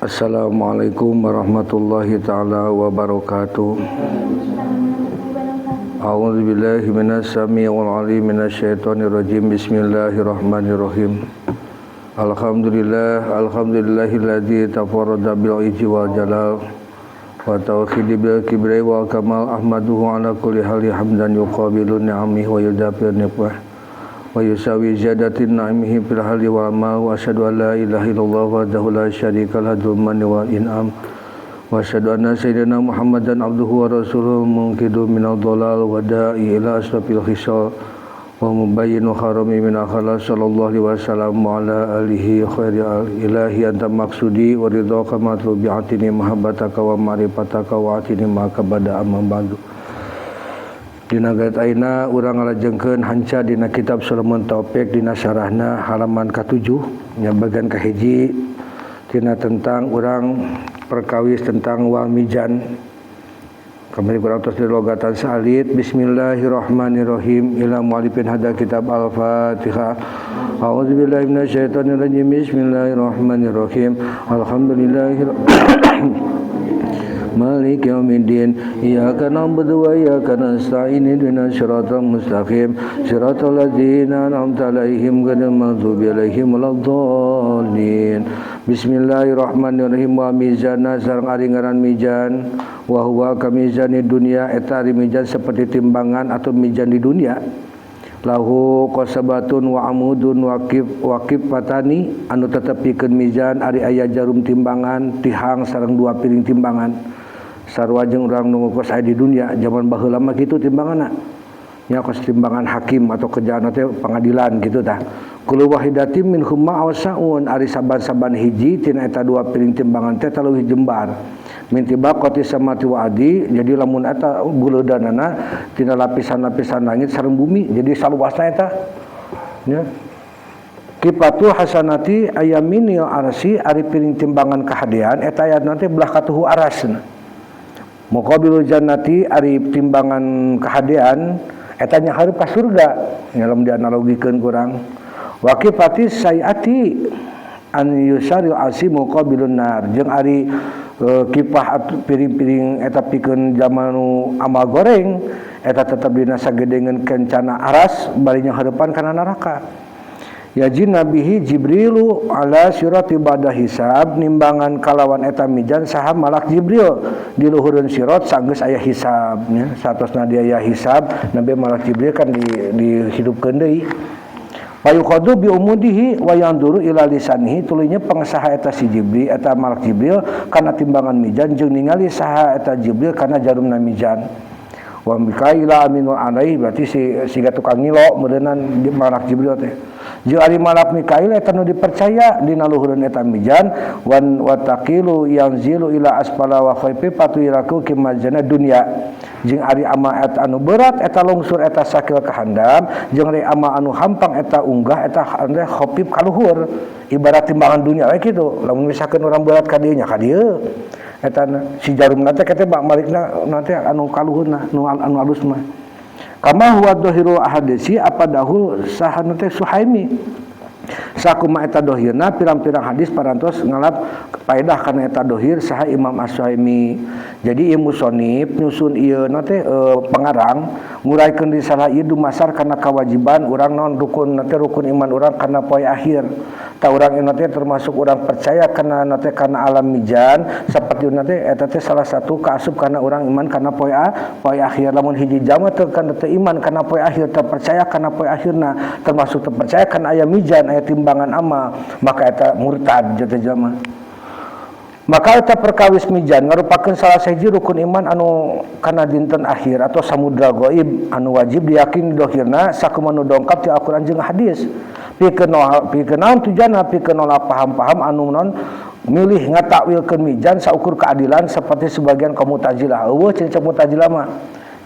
Assalamualaikum warahmatullahi taala wabarakatuh. A'udzu billahi minas samii'il 'aliim minasyaitonir rajim. Bismillahirrahmanirrahim. Alhamdulillah, alhamdulillahilladzi tafarrada bil izzi wal jalal wa tauhidi bil kibri wal kamal. Ahmaduhu ala kulli hali hamdan yuqabilu ni'amihi wa yudafi'u niqmah wa yusawi ziyadatin na'imihi fil hali wal amal. Wa asyhadu an la ilaha illallah wahdahu la syarika lahu dzul manni wal in'am. Wa asyhadu anna sayyidina Muhammadan abduhu wa rasuluhu munqidu minad dhalal wa da'i ila asrafil khisal wa mubayyinu harami min akhlaq sallallahu alaihi wasallam wa ala alihi khairi ilahi anta maqsudi wa ridhaka matlubi atini mahabbataka wa ma'rifataka wa atini ma kabada amma ba'du. Dina gait ayeuna urang ngalajengkeun hanca dina kitab Sulaiman Taufik dina syarahna halaman ka-7 nya bagian kahiji tina tentang urang perkawis tentang wal mizan. Kami kurang terus di logatan salit. Bismillahirrahmanirrahim. Ila mu'alifin hadal kitab Al-Fatihah. A'udzubillahi minasyaitonirrajim. Bismillahirrahmanirrahim. Alhamdulillahir Malik yaumiddin. Iyyaka na'budu wa iyyaka nasta'in. Ihdinas siratal mustaqim. Siratal ladzina an'amta 'alaihim ghairil maghdubi 'alaihim waladdallin. Bismillahirrahmanirrahim. Wa mizana sareng ari ngaran mizan. Wa huwa kamizani dunya, eta ari mizan seperti timbangan atau mizan di dunia. Lahu qasabatun wa amudun waqif waqif patani anu tetepikeun mizan ari aya jarum timbangan, tihang sareng dua piring timbangan. Sarua jeung urang nu kos aya di dunia zaman baheula mah kitu timbanganna. Nya kos timbangan hakim atau kerjaan teh pengadilan gitu tah. Kullu wahidatin min humma awsaun ari saban-saban hiji tina eta dua piring timbangan teh taleuwih jembar. Min tibaqati samati wa adi, jadi lamun eta guleudanana tina lapisan-lapisan langit sareng bumi, jadi saluasna eta. Nya. Kipatu hasanati ayaminil arsi ari piring timbangan kahadean eta aya nanti belah katuhu arasna. Muqabilul jannati ari timbangan kahadean eta nya hareup ka surga, nya lamun dianalogikeun kurang. Wa kifati sayati an yusari arsi muqabilun nar jeung ari kipah piring-piring eta pikeun zaman nu amal goreng eta tetep dina sagedengeun kencana aras bari nya hareupan kana neraka. Yajin nabihi Jibrilu ala sirati ba'da hisab nimbangan kalawan eta mizan saha malak Jibril di luhureun sirat sanggeus aya hisab nya satosna dia aya hisab nabi malak Jibril kan dihidupkeun deui. Payuqadu bi umudihi wa yanduru ila lisanihi tuluy pengesaha eta si Jibril eta malak Jibril kana timbangan mizan jeung ningali saha eta Jibril kana jarumna mizan. Wa mikaila aminul alaihi berarti si siga tukang ngilo meureunnan malak Jibril teh. Jeung ari malak Mikail eta nu dipercaya dina luhureun eta mizan wan wataqilu yanzilu ila asfala wa khaifi patuiraku kimazana dunya. Jeung ari amal eta anu berat eta lungsur eta sakil kahandap jeung ari amal anu hampang eta unggah eta anu khafif kaluhur ibarat timbangan dunia we kitu lamun misalkeun urang berat ka dieu nya ka dieu eta si jarumna teh kete malikna nanti anu kaluhurna nu anu alus mah. Kama huwa dhahiru ahadisi apa dahul sahanu teh Suhaimi sakuma eta dohirna pirang-pirang hadis parantos ngalap paedah kana eta dohir saha Imam As-Suhaimi. Jadi ieu musonif nyusun ieu na teh pengarang nguraikeun risalah ieu dumasar kana kewajiban urang naon rukun na teh rukun iman urang kana poe akhir. Ta urang ieu teh termasuk urang percaya kana na teh kana alam mizan saperti na teh eta teh salah satu kaasup kana urang iman kana poe poe akhir. Lamun hiji jalma teu kana teh iman kana poe akhir teu percaya kana poe akhirna termasuk teu percaya kana aya mizan aya timbangan amal maka eta murtad jatuh jalma. Maka eta perkawis mizan ngarupakeun salah sahiji rukun iman anu kana dinten akhir atau samudra gaib anu wajib diyakini dohirna sakumaha nu dongkap ti Al-Qur'an jeung hadis. Pikeun naon tujuanna pikeun nolak paham-paham anu non milih ngatakwilkeun mizan saukur keadilan seperti sebagian kaum Mu'tazilah. Eueuh cenah Mu'tazilah mah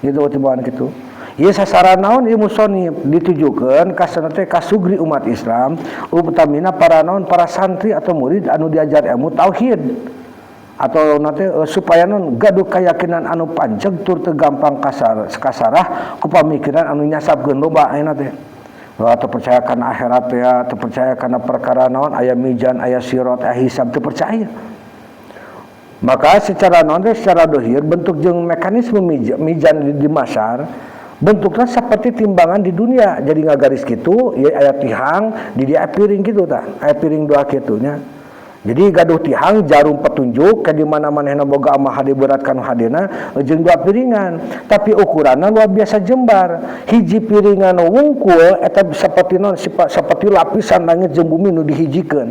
gitu timbangan kitu. Ieu sasaran naon ieu musonif ditujukeun ka sana teh kasugri umat Islam utamina para naon para santri atau murid anu diajar ilmu tauhid atau nanti supaya non gaduh keyakinan anu panceg tur teu gampang kasarah ku pamikiran anu nyasabkeun loba ayeuna teh. Atau percaya kana akhirat ya, atau percaya kana perkara naon aya mizan, aya sirat, aya hisab teu percaya. Maka secara non secara dohir bentuk jeung mekanisme mizan di masar bentuknya seperti timbangan di dunia. Jadi ngagaris gitu ya, aya tihang di dia piring gitu tah, aya piring dua kitu nya. Jadi gaduh tihang jarum petunjuk ke di mana manehna boga amal hade berat kanu hadena jeung dua piringan, tapi ukuranna luar biasa jembar. Hiji piringan wungkul eta seperti non seperti lapisan langit jeung bumi nu dihijikeun.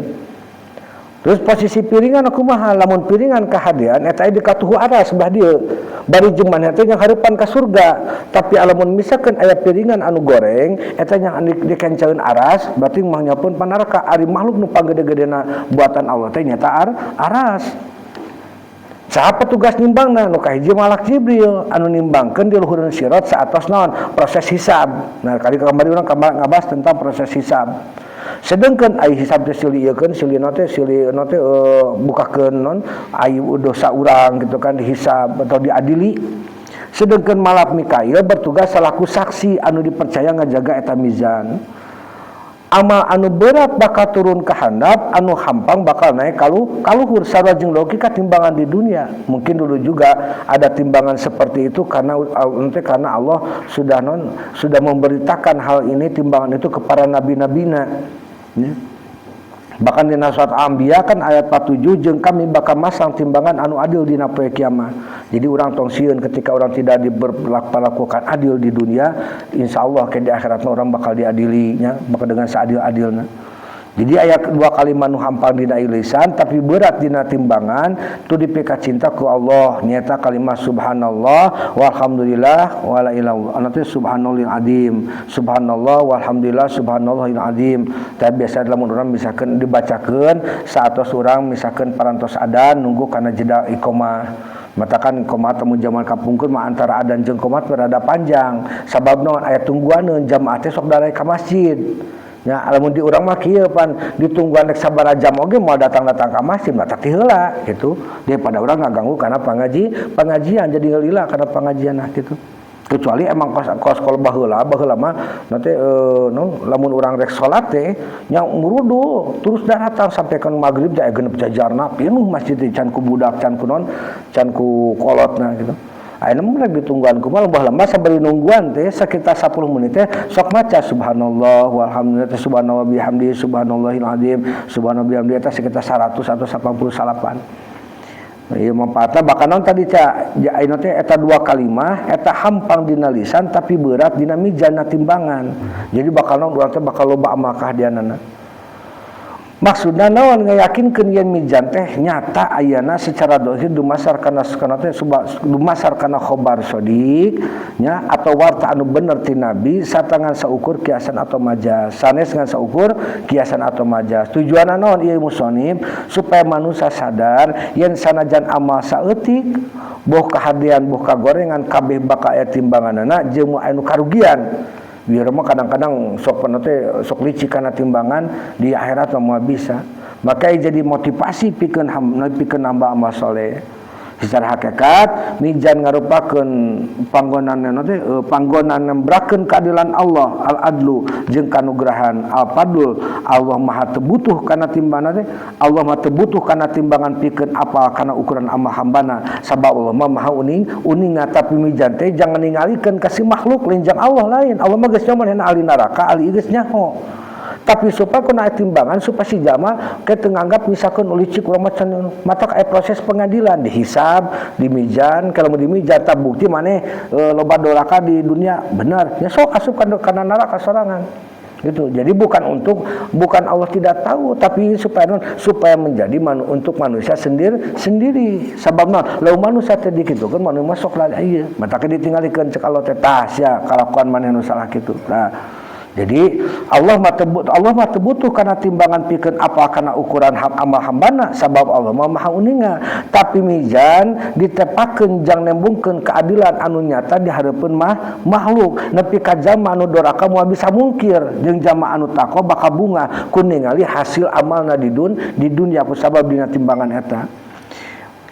Terus posisi piringan kumaha? Lamun piringan kahadean eta di katuhu aras sebelah dieu. Bari jeung maneh teh yang hareupan ka surga. Tapi lamun misalkan aya piringan anu goreng eta yang dikencaeun aras, berarti mah nyaupun panaraka. Ari makhluk nu panggede-gedena buatan Allah teh nyata aras. Saha petugas nimbangna? Nu kahiji Malak Jibril anu nimbangkeun di luhureun sirat saatos naon proses hisab. Nah, kali kamari urang ngabahas tentang proses hisab. Sedangkan ai hisab teh silih ieukeun, silih teh silih teh bukakeun non ai dosa urang gitu kan, dihisab atau diadili. Sedangkan Malak Mikail bertugas selaku saksi anu dipercaya ngajaga eta mizan. Amal anu berat bakal turun ke handap, anu hampang bakal naik kaluhur sarua jeung logika timbangan di dunia. Mungkin dulu juga ada timbangan seperti itu karena nanti karena Allah sudah non sudah memberitakan hal ini, timbangan itu kepada nabi-nabina. Ya. Bahkan di surat Anbiya kan ayat 47, jeung kami bakal masang timbangan anu adil dina poe kiamat. Jadi orang tong sieun ketika orang tidak diberlakukan adil di dunia, insyaallah ke di akhirat orang bakal diadili nya, bakal dengan seadil-adilna. Jadi ayat dua kalimat nu hampang dina lisan tapi berat dina timbangan tu dipika cinta ku Allah, nyata kalimat subhanallah walhamdulillah wala ilaha illallah. Nanti subhanallahil azim, subhanallah walhamdulillah subhanallahil azim. Tapi biasa lamun urang misalkan dibacakeun saatos urang misalkan parantos adan nunggu kana jeda iqamah. Matakan qomat temu zaman kapungkur mah antara adan jeung qomat berada panjang. Sabab naon, aya tungguaneun jamaah teh sok darai ka masjid. Ya, lamun di urang mah kieu pan ditungguan rek sabaraha jam oge moal datang-datang ka masjid, mah tak heula gitu. Daripada urang ngaganggu kana pengajian jadi ngelila kana pengajian nah gitu. Kecuali emang kos kos kalau baheula baheula mah nanti no, lamun urang rek salat teh nya murudu terus datang sampai ke maghrib teh genep jajarna pinuh masjid teh, can ku budak, can ku non, can ku kolotna gitu. Ayeuna mah rek ditungguan kumaha, lembah lembah sabari nungguan teh sekitar 10 menit teh sok maca subhanallah walhamdulillah teh, subhanallah bihamdi subhanallahil azim subhanallah bihamdi teh sekitar 100 atau 89. Ieu manfaatna bahkan non tadi ca ayeuna teh eta dua kalimah eta hampang dina lisan tapi berat dina mizan timbangan. Jadi bakal non urang teh bakal loba amal kahadianana. Maksudna naon, ngayakinkeun yen mizan teh nyata ayana secara dohir dumasar kana kana teh dumasar kana khobar shodiq nya atau warta anu bener ti nabi satangan saukur kiasan atau majas, sanes ngan saukur kiasan atau majas. Tujuanna naon ieu musonib, supaya manusia sadar yen sanajan amal saeutik boh kahadean boh kagorengan kabeh bakal aya timbanganana jeung anu karugian. Biar mah kadang-kadang sok teh sok licik kana timbangan, di akhirat mah moal bisa. Maka jadi motivasi pikeun pikeun nambah amal soleh. Secara hakikat mizan ngarupakeun panggonan teh panggonan nembrakeun keadilan Allah al-adlu jeung kanugrahan al-fadl. Allah maha teu butuh kana timbangan teh, Allah maha teu butuh kana timbangan pikeun apal kana ukuran amal hambana, sabab Allah mah maha uning uninga. Tapi mizan teh jangan ningalikeun ka si makhluk, lain jang Allah, lain Allah mah geus nyaho manehna ahli neraka, ahli geus nyaho. Tapi supaya kuna timbangan supaya si jama ke teu nganggap misalkan licik urang mah can matak aya proses pengadilan dihisab di mizan. Kalau mau di mizan tak bukti maneh loba doraka di dunia benar ya, sok asup kana neraka sorangan gitu. Jadi bukan untuk bukan Allah tidak tahu, tapi supaya non, supaya menjadi untuk manusia sendiri sendiri. Sabab non lamun manusia teh dikitukeun manusia masuk lah ieu matak ditinggalikeun cek Allah teh tah sia kalakuan maneh nu salah kitu. Nah, jadi Allah mah teu butuh kana timbangan pikeun apa kana ukuran amal hambana, sabab Allah mah maha uninga. Tapi mizan ditepakeun jang nembungkeun keadilan anu nyata di hareupeun mah makhluk nepi ka jalma anu doraka moal bisa mungkir jeung jalma anu takwa bakal bunga ku ningali hasil amalna di dunya ku sabab dina timbangan eta.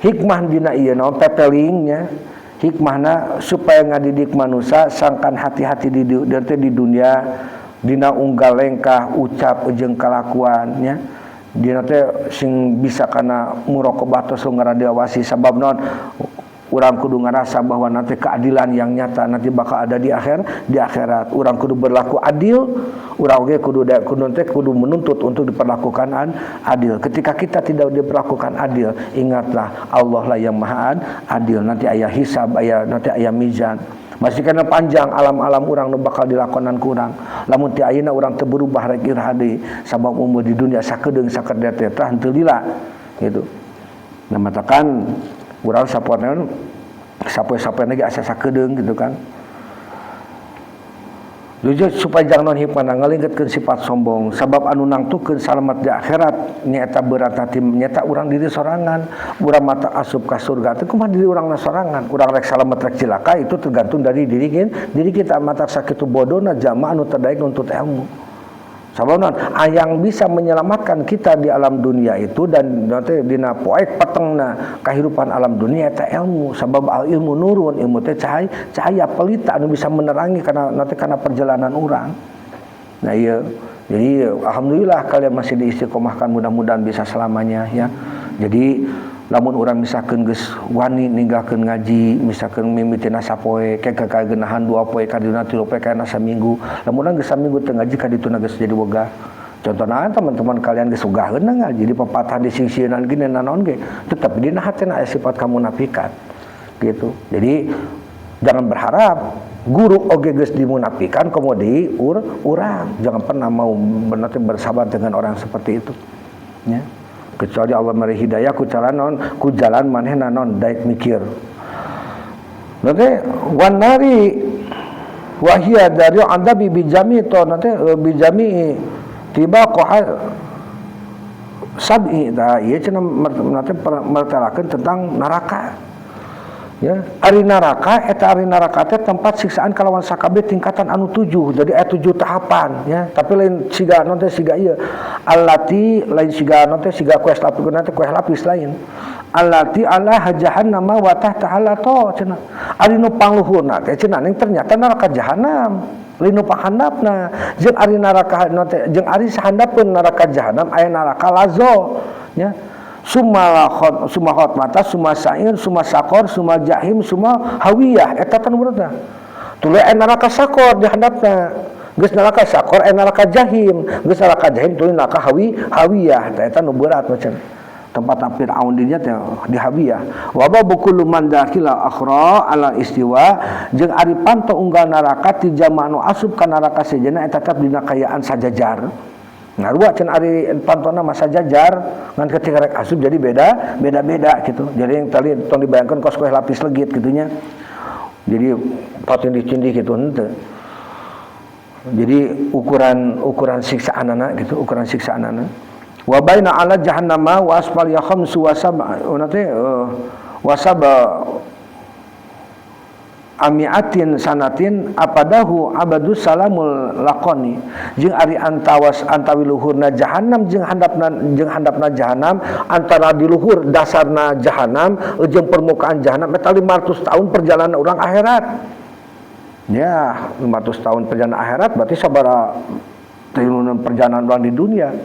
Hikmah dina ieu naon pepelingnya, hikmahna supaya ngadidik manusia sangkan hati-hati di dunia dina unggal lengkah ucap jeung kalakuannya. Dina teh sing bisa kana muraqabah tos diawasi sabab naon urang kudu ngarasa bahwa nanti keadilan yang nyata nanti bakal ada di akhir, di akhirat. Urang kudu berlaku adil, urang oge kudu kudu menuntut untuk diperlakukan adil. Ketika kita tidak diperlakukan adil, ingatlah Allah lah yang maha adil. Nanti aya hisab, aya nanti aya mizan. Masih kana panjang alam-alam urang nu bakal dilakonan ku urang. Lamun ti ayeuna urang teu berubah rek iraha deui, sabab umur di dunia sakedeung sakedep teh tah henteu lila gitu. Nah matakan urang sapoe sapoe-sapoe lagi asa sakedeung gitu kan. Jujur supaya jangan non hipana ngalingkeutkeun sifat sombong sabab anu nangtukeun salamet di akhirat nyaeta berat hati nyaeta urang diri sorangan. Urang mata asup ka surga teh kumaha diri urangna sorangan. Urang rek salamet rek cilaka itu tergantung dari diri kita. Mata sakitu bodona jamaah anu terdaik nuntut ilmu. Sabab naon yang bisa menyelamatkan kita di alam dunia itu dan nanti dina poek petengna kehidupan alam dunia eta ilmu. Sabab al ilmu nurun, ilmu teh cahaya, cahaya pelita anu bisa menerangi karena nanti karena perjalanan urang. Nah iya, jadi alhamdulillah kalian masih diistiqomahkan, mudah-mudahan bisa selamanya ya. Jadi lamun urang misalkan geus wani ninggalkeun ngaji, misalkan mimitina sapoe ke kagenahan 2 poe kadina 3 poe kana saminggu, lamun urang geus saminggu teu ngaji kadituna geus jadi wegah. Contohna teman-teman kalian geus ugaheun ngaji di pepatah di singsieunan gini nanaon ge tetep dina hatena aya sifat kamunafikan gitu. Jadi jangan berharap guru oge geus dimunafikan komo deui urang jangan pernah mau berarti bersahabat dengan orang seperti itu ya. Kecuali Allah meri hidayah ku jalan non ku jalan manehna non daek mikir. Nanti wanari wahia dari adabi bijami to nanti bijami tiba qoha sab'i tah ieu cenah nanti mertelakeun tentang neraka. Ya, ari neraka eta ari neraka teh tempat siksaan kalawan sakabeh tingkatan anu 7. Jadi aya 7 tahapan ya, tapi lain siga non teh siga ieu. Allati lain siga non teh siga kue lapis nanti kue lapis lain. Allati ala jahannama wa tahta to cenah. Ari nu pangluhurna teh cenah ning ternyata neraka jahanam. Lain nu panghandapna. Jeung ari neraka non teh jeung ari sahandapeun neraka jahanam aya neraka lazo ya. Summa summa mata summa sa'ir summa sakor summa jahim summa hawiyah eta teh nu tuluy aya neraka sakor di handapna geus neraka sakor aya neraka jahim geus neraka jahim tuluy neraka hawiyah eta nu berat macam tempat Fir'aun dinya teh di hawiyah. Wa babu kullu man dakhila akhra ala istiwa jeung ari panto unggal neraka ti jamaah nu asup ka neraka sejenna eta tetep dina kayaan sajajar. Ngarua can ari pantona masa jajar ngan ketika rek asup jadi beda beda-beda gitu. Jadi yang tadi tong dibayangkan kos kue lapis legit gitunya. Jadi patindih-cindih gitu henteu. Jadi ukuran siksaan anak gitu, ukuran siksaan anak. Wa baina ala jahannama wa asfal ya khamsu wa sab'a nanti wa sab'a amiatin sanatin apadahu abadus salamul laqani jeung ari antawas antawi luhurna jahannam jeung handapna jahannam antara di luhur dasarna jahannam jeung permukaan jahannam eta 500 tahun perjalanan urang akhirat ya. 500 tahun perjalanan akhirat berarti sabaraha tahun perjalanan urang di dunia.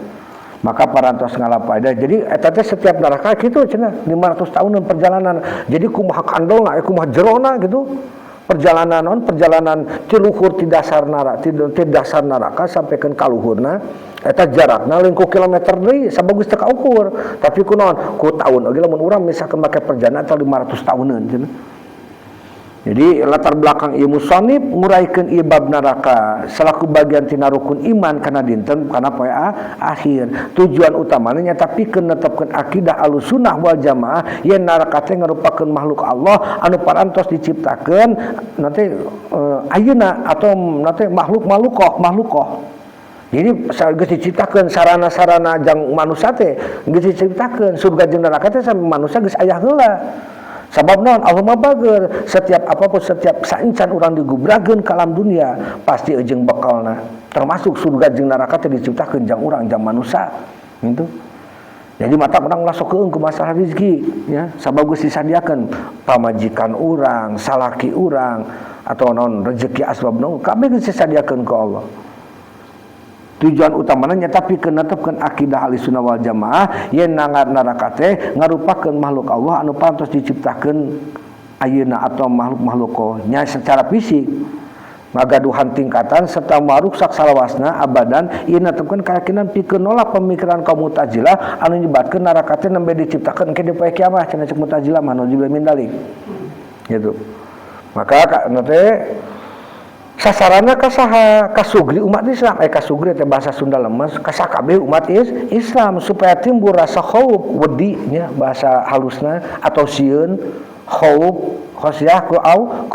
Maka parantos ngalapaida. Jadi eta teh setiap neraka kitu cenah 500 tahun perjalanan. Jadi kumaha kandolna kumaha jerona gitu. Perjalanan non perjalanan ti luhur ti dasar neraka ti dasar neraka sampaikan ka luhurna eta jarakna lingkup kilometer deui sabagus teu kaukur. Tapi kunaon ku taun oge lamun urang misalkan make perjalanan eta 500 tahuneun cenah. Jadi latar belakang ieu musannif nguraikeun ieu bab neraka selaku bagian tina rukun iman kana dinten kana poe akhir. Tujuan utamana nyata pikeun netepkeun akidah Ahlussunnah wal Jamaah yen neraka teh ngarupakeun makhluk Allah anu parantos diciptakeun nanti ayeuna atau nanti makhluk makhlukoh. Jadi geus diciptakeun sarana-sarana jang manusia teh geus diciptakeun surga jeung neraka teh sampe manusia geus aya heula. Sabab naon Allah mah bager setiap apapun setiap saencan urang digubrakeun ka alam dunia pasti jeung bekalna termasuk surga jeung neraka teh diciptakeun jang urang jang manusia gitu. Jadi mata urang ulah sok keung ku masalah rezeki ya sabab geus disadiakeun pamajikan urang salaki urang atau naon rezeki asbab naon kabeh geus disadiakeun ku Allah. Tujuan utamana nyata pikeun netepkeun akidah Ahlussunnah wal Jamaah yen neraka teh ngarupakeun makhluk Allah anu pantos diciptakeun ayeuna atau makhluk-makhluk nya secara fisik ngagaduhan tingkatan serta maruksak salawasna abadan. Ieu netepkeun keyakinan pikeun nolak pemikiran kaum Mu'tazilah anu nyebatkeun neraka teh nembe diciptakeun ke di poe kiamat cenah cek Mu'tazilah mah, naudzubillah min dalik gitu. Maka teh sasaranna ka saha? Ka sugri umat Islam, ka sugri teh bahasa Sunda lemes, ka sakabeh umat Islam supaya timbul rasa khauf, wedi nya bahasa halusna, atau sieun, khauf, khasyah ku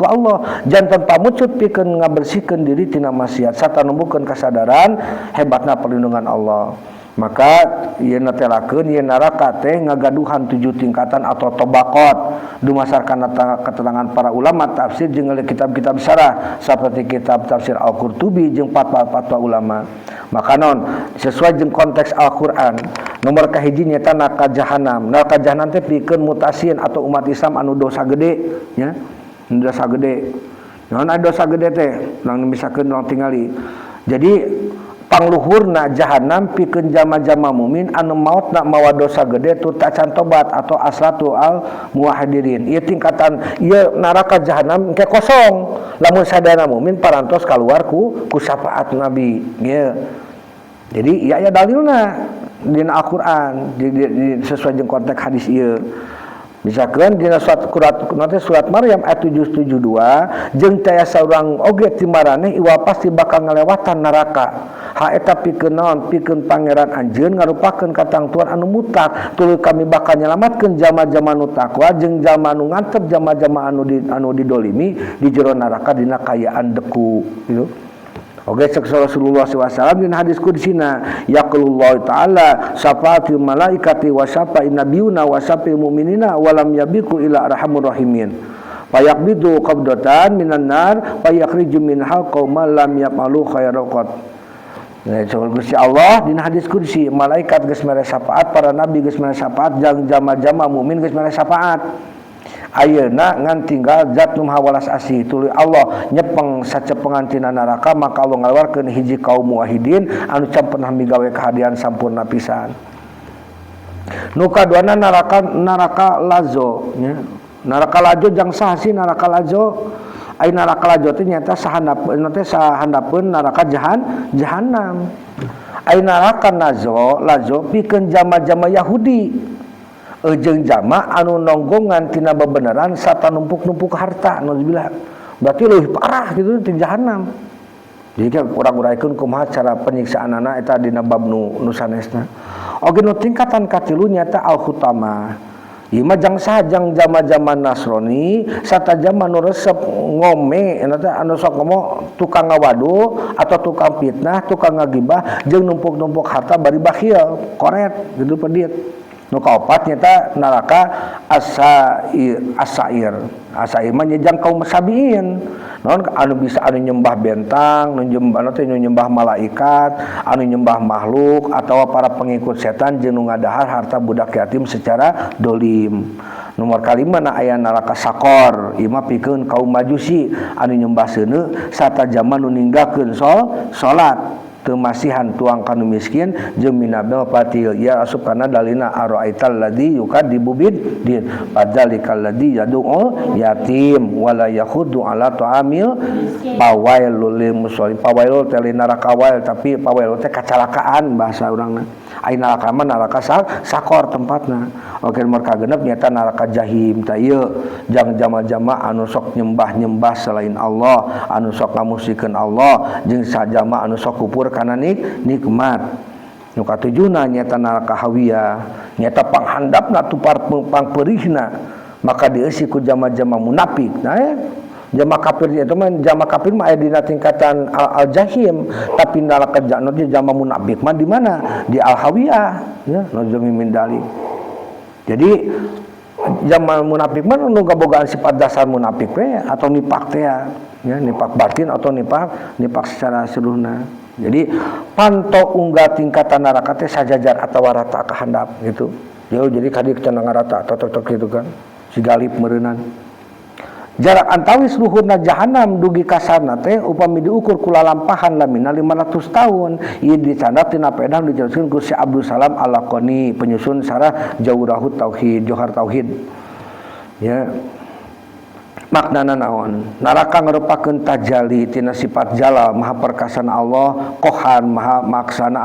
Allah, janten pamucut pikeun ngabersihkeun diri tina maksiat sarta numbuhkeun kasadaran hebatna perlindungan Allah. Maka ieu netelakeun ieu neraka teh ngagaduhan 7 tingkatan atau tabaqat dumasarkan keterangan para ulama tafsir jeung kitab-kitab syarah seperti kitab tafsir Al-Qurtubi jeung fatwa-fatwa ulama. Maka non sesuai jeung konteks Al-Qur'an, nomor kahiji nyata neraka jahanam. Neraka jahanam teh pikeun mutasin atau umat Islam anu dosa gede nya, dosa gede. Naon dosa gede teh? Urang misalkeun urang tingali. Jadi pangluhurna jahanam pikeun jama-jama mukmin anu maotna mawa dosa gede tu tacan tobat atau aslatu al muwahhidirin. Ieu tingkatan ieu neraka jahanam engke kosong lamun sadayana mukmin parantos kaluar ku syafaat Nabi ieu. Jadi ieu aya dalilna dina Al-Qur'an sesuai jeung konteks hadis ieu. Misalkan dina surat surat Maryam ayat 772 jeung taya saurang oge ti maraneh iwa pasti bakal ngalewatan neraka. Ha eta pikeun naon? Pikeun pangeran anjeun ngarupakeun katangtuan anu mutlak. Tuluy kami bakal nyelamatkeun jama-jama nu takwa jeung jalma anu ngantep jama-jama anu didolimi di jero neraka dina kayaan deku gitu. Oke, cek Rasulullah sallallahu alaihi wasallam dina hadis kudsina, yaqulullahu ta'ala syafaatil malaikati wa syafa'in nabiyuna wa syafa'il mu'minina wa lam yabiku ila arhamur rahimin. Fayaqbidu qabdatan minan nar fayakhriju minha qauman lam yaf'alu khairan qat. Nah, cek Gusti Allah dina hadis kudsi, malaikat geus mere syafaat, para nabi geus mere syafaat, jeung jama-jama mukmin geus mere syafaat. Ayeuna ngan tinggal zat nu maha welas asih. Tuluy Allah nyepeng sacepengan tina neraka, maka Allah ngaluarkeun hiji kaum muwahhidin anu can pernah migawe kahadian sampurna pisan. Nu kaduana neraka lazo nya. Neraka lazo jang saha sih neraka lazo? Ai neraka lazo teh nyata sahandapeun teh sahandapeun neraka jahanam. Ai neraka nazo lazo pikeun jama-jama Yahudi jeung jama anu nonggongan tina bebeneran sarta numpuk-numpuk harta, naudzubillah. Berarti leuwih parah gitu ti jahanam. Jadi kan urang uraikeun kumaha cara penyiksaanana eta dina bab nu sanesna. Oge nu tingkatan katilu nyata al-khutama. Ieu mah jang saha? Jang jama-jama Nasrani sarta jama nu resep ngome eta anu sok ngomong tukang ngawadu atau tukang fitnah, tukang ngagibah jeung numpuk-numpuk harta bari bakhil, koret gitu pedit. Nu kaopat nyata neraka asair. Asair mah jang kaum sabiin. Naon anu bisa anu nyembah bentang, nu nyembah teh nu nyembah malaikat, anu nyembah makhluk atau para pengikut setan jeung nu ngadahar harta budak yatim secara dolim. Nomor kalima na aya neraka sakor, ieu mah pikeun kaum majusi anu nyembah seuneu sarta zaman nu ninggalkeun salat. Teu masihan tuang kanu miskin jeung minabel patil ya asup kana dalina ara'aital ladzi yukadzibu bid din padzalikal ladzi yad'u yatim wala yakhuddu ala ta'amil pawailul lil musallin. Pawailul teh neraka wail, tapi pawailul teh kacalakaan bahasa urangna. Ai neraka mah neraka sakor tempatna. Oke, nomor kagenep nyata neraka jahim. Tah ieu jang jama-jama anu sok nyembah-nyembah selain Allah, anu sok ngamusikeun Allah jeung sajama anu sok kupur kana nikmat. Nu katujuna nyata neraka hawiyah, nyata panghandapna tupar pangpeurihna, maka dieusi ku jama-jama munafik. Nah, ya. Jama kafir itu mah jama kafir mah aya dina tingkatan al-jahim, tapi neraka jannah jama munafik mah di mana? Di al-hawiyah ya, naudzubillah min dalik. Jadi jama munafik mah nu gabogaan sifat dasar munafik we atau nifak teh ya, nifak batin atau nifak secara seluruhna. Jadi panto unggal tingkatan neraka teh sajajar atawa rata ka handap gitu. Yo, jadi kadi cenah ngarata tok tok gitu kan. Si galip meureunnan. Jarak antawis luhurna jahanam dugi kasana teh upami diukur ku lalampahan lamina 500 tahun. Ieu dicandak tina pedah dijelaskeun ku Syekh Abdul Salam Al-Laqani, penyusun syarah Jauharaut Tauhid, Johar Tauhid. Ya. Maknana naon? Neraka ngarupakeun tajali tina sifat jalal maha perkasana Allah, qohar maha maksana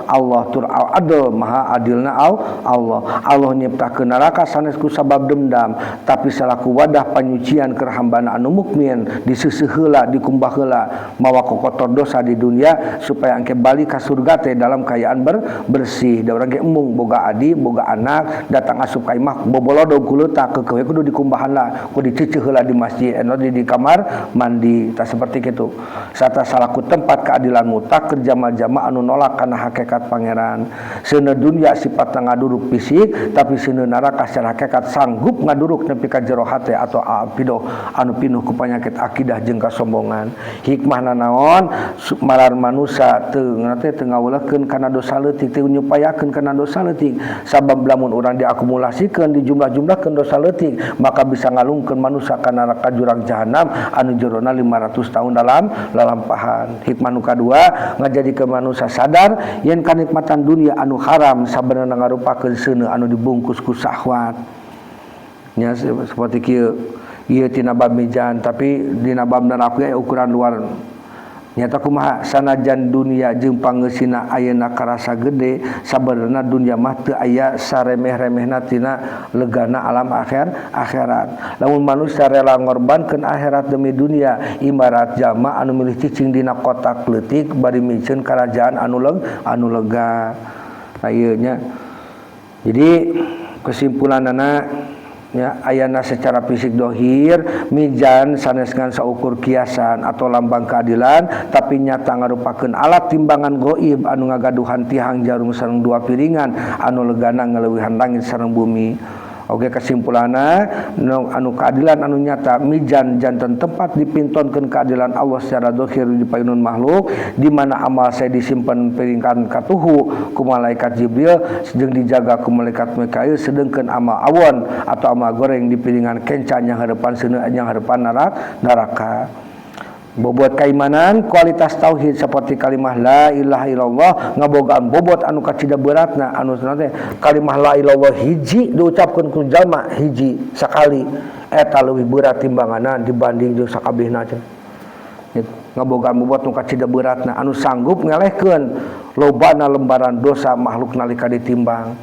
Allah, tur al-adl maha adilna Allah. Allah nyiptakeun neraka sanes ku sabab dendam, tapi salaku wadah panyucian keur hambana anu mukmin, diseuseuh heula, dikumbah heula, mawa kokotor dosa di dunia supaya engke balik ka surga teh dalam kaayaan bersih. Da urang ge embung boga adi, boga anak, datang asup ka imah bobolodog ku leutak keukeuh kudu dikumbahan lah, kudu diceuceuh heula di masjid, di kamar mandi, tak seperti itu. Sarta salaku tempat keadilan mutlak keur jama-jama anu nolak kana hakikat pangeran. Seuneu dunia sifat ngaduruk fisik, tapi seuneu neraka secara hakikat sanggup ngaduruk nepi ka jero hate atau apido anu pinuh ku penyakit akidah jeung kasombongan. Hikmahna naon? Malar manusia teu teu ngawelehkeun kana dosa leutik, teu nyupayakeun kana dosa leutik. Sabab lamun urang diakumulasikeun, dijumlah-jumlahkeun dosa leutik, maka bisa ngalungkeun manusia kana neraka jurang jahanam anu jerona 500 tahun dalam lalampahan. Hikmah nu kadua ngajadikeun manusia sadar yen kanikmatan dunia anu haram sabenerna ngarupakeun seuneu anu dibungkus ku syahwat. Nya seperti kieu ieu tina bab mizan, tapi dina bab neraka ukuran luar. Nyata kumaha sanajan dunia jeung pangeusina ayeuna karasa gede, sabenerna dunia mah teu aya saremeh-remehna tina legana alam akhirat. Lamun manusia rela ngorbankeun akhirat demi dunia, ibarat jalma anu milih cicing dina kotak leutik bari miceun karajaan anu lega. Ieu nya. Jadi kesimpulanana ya, ayana secara fisik dohir mizan sanes ngan saukur kiasan atau lambang keadilan, tapi nyata ngarupakeun alat timbangan goib anu ngagaduhan tihang jarum sareng dua piringan anu legana ngaleuwihan langit sareng bumi. Oke, kesimpulanna anu keadilan anu nyata mizan janten tempat dipintonkeun keadilan Allah secara dohir di payunun makhluk, di mana amal saya disimpan piringkan katuhu ku malaikat Jibril jeung dijaga ku malaikat Mikail, sedengkeun amal awon atau amal goreng di piringan kenca yang harapan seuneu yang harapan neraka. Bobot keimanan kualitas tauhid seperti kalimah la ilaha illallah ngabogaan bobot anu kacida beratna, anu teh kalimah la ilallah hiji diucapkeun ku jalma hiji sakali eta leuwih berat timbanganna dibanding jeung sakabehna teh. Ngabogaan bobot nu kacida beratna anu sanggup ngelehkeun lobana lembaran dosa makhluk nalika ditimbang.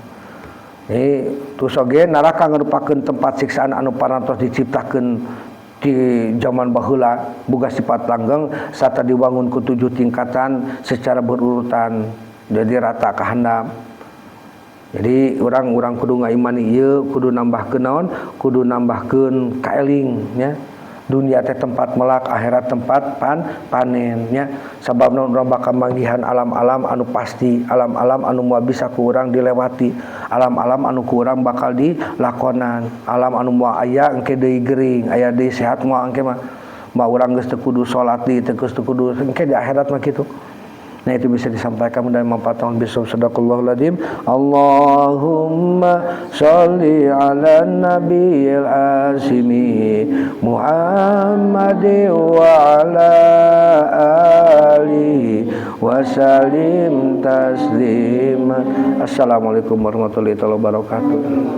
Terus oge neraka ngarupakeun tempat siksaan anu parantos diciptakeun di zaman baheula boga sifat langgeng sarta dibangun ku 7 tingkatan secara berurutan, jadi rata ka handap. Jadi urang-urang kudu ngaimani ieu, kudu nambahkeun naon, kudu nambahkeun kaeling nya. Dunia teh tempat melak, akhirat tempat panen nya. Sababna urang bakal manggihan alam-alam anu pasti, alam-alam anu moal bisa ku urang dilewati, alam-alam anu ku urang bakal dilakonan, alam anu moal aya engke deui gering, aya deui sehat moal engke mah. Mah urang geus teu kudu salat deui, teu geus teu kudu engke di akhirat mah kitu. Nah, itu bisa disampaikan dan manfaat bisa. Sadaqallahul adzim. Allahumma sholli ala nabiyil asimi Muhammad wa ala alihi wa salim taslima. Assalamualaikum warahmatullahi wabarakatuh.